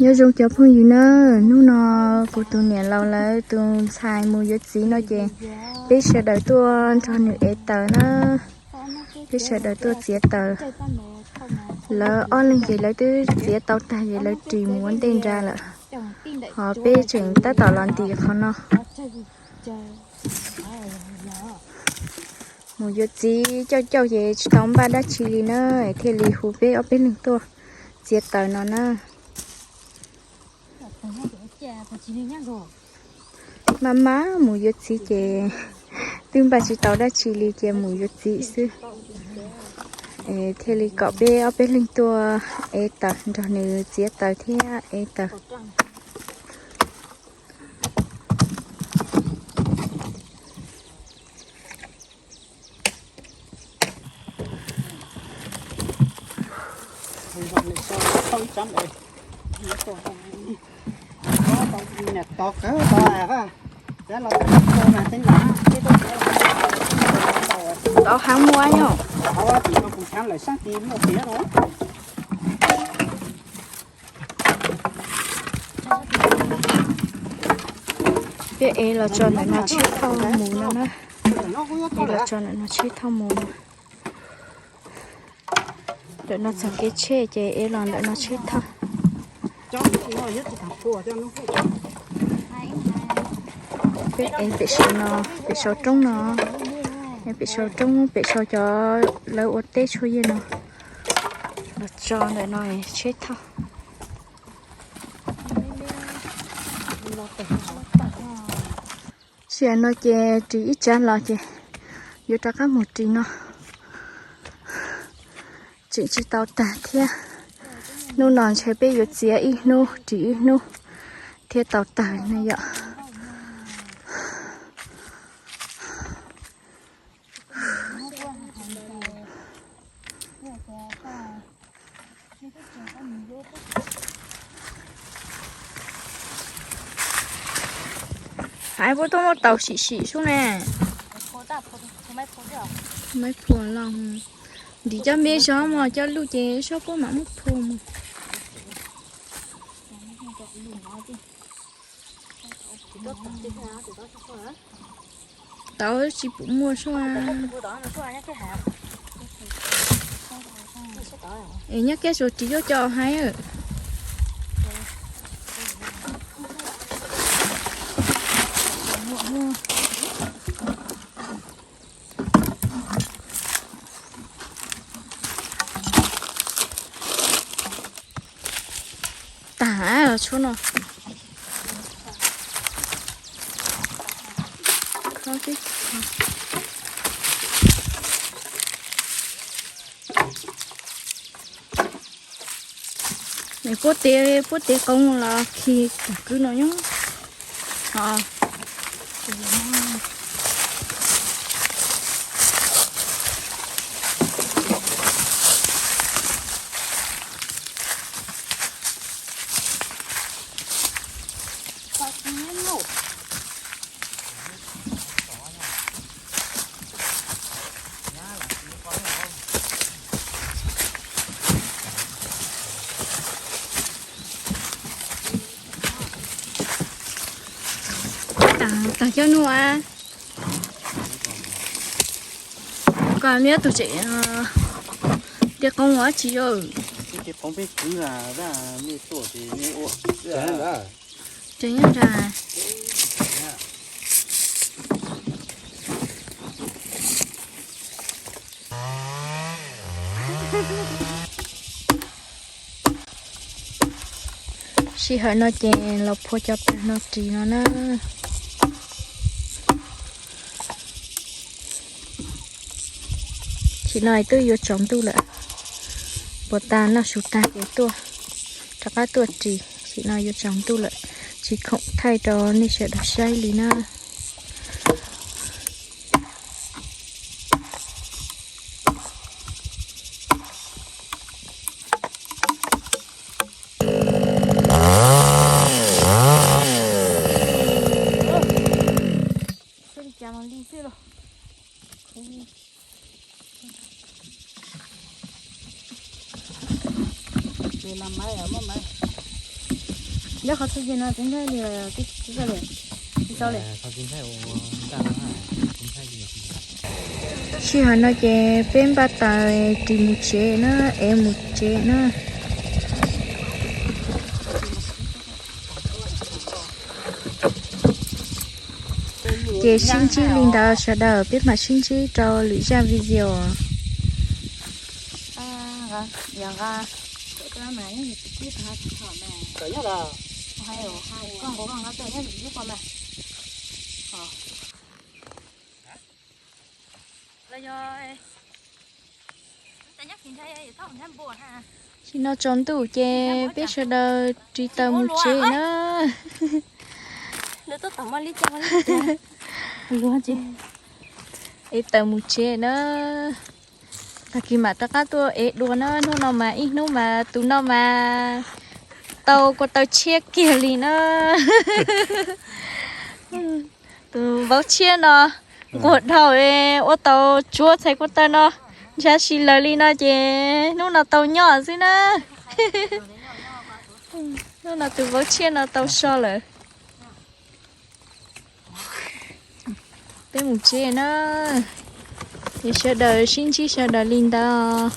Nyob zoo cov phooj ywg na, hnub no kuv tus niam laus lawv tus ntxhais mus yuav txiv no ces peb sawv daws tuaj nrog nws ev taws na. Peb sawv daws tuaj txiav taws. Lawv ob leeg ces lawv twb txiav tau tag ces lawv ris mus ua ntej nra lawm. Ho peb tseem tab tom los ntim qhov no. Mus yuav txiv cauj cauj ces tsis tau npaj dab tsi li na, thiaj li hu peb ob peb leeg tuaj txiav taws no na. Maj mam mus yuav txiv ces twb npaj tsis tau dab tsi li ces mus yuav txiv xwb. Thiaj li kom peb ob peb leeg tuaj ev taws nrog nws txiav taws thiab ev taws. Tau heev muaj nyob. Peb ev los tso ntawm no tsheb thauj mus no na. Ev los tso ntawm no tsheb thauj mus. Ntawm no txog kev tsheb ces ev los ntawm no tsheb thauj. Peb ev pem saum no, pem saum roob no, pem saum roob pem saum cov lawv ua teb tshuaj yej no los tso ntawm no tsheb thauj. Sij hawm no ces ris ib tsav los ces yuav rov qab mus ris no. Tseem tsis tau tag thiab. Hnub no ntshe peb yuav txiav ib hnub ris ib hnub thiab tau tag ne yom. Hais puab tuaj muab taus sim sim sub ne. Maiv phua los, ntim cov me zog mos cov luj ces sab puab mam muab phua mus. Tau tsis pum muaj sua. Es nyob kiag suav ris yuav cov hais. Tag los tshuav no. Puab tev, puab tev qoo los khi tus kwv no nyob. Tag cov nuav. Koj meb tus tseem tiaj qoob ua tsi yom? Tseem nyob nrad. Sij hawm no ces los phua cov tag no ris no na. Sim no twb yuav tsaus ntuj lawm. Puas tas noj su tag ces tuaj, rov qab tuaj ris. Sim no yuav tsaus ntuj lawm, tsis khoom thaij rau nej sawv daws saib li na. Nyob qhov twg ces no txiv ntxawm li, txiv ntxawm li, txiv ntxawm li. Sij hawm no ces peb npaj taws ris mus tsev na, es mus tsev na. Ces sib ntsib li ntawd sawv daws, peb mam sib ntsib rau lwm zaj video. Sim no tsaus ntuj ces peb sawv daws ris taws mus tsev na. Ev taws mus tsev na. Tag kis mam rov qab tuaj ev dua na. Hnub no mas ib hnub mas tus no mas tau kua taw tshiab kiag li na. Tus vauv tshiab no nquag dhau, ua tau tsuav txhais kua taw no, ntshav si lawm li no ces hnub no tau nyob xwb na. Hnub no tus vauv tshiab no tau so lawm. Peb mus tsev na. Es sawv daws sib ntsib sawv daws li ntawd.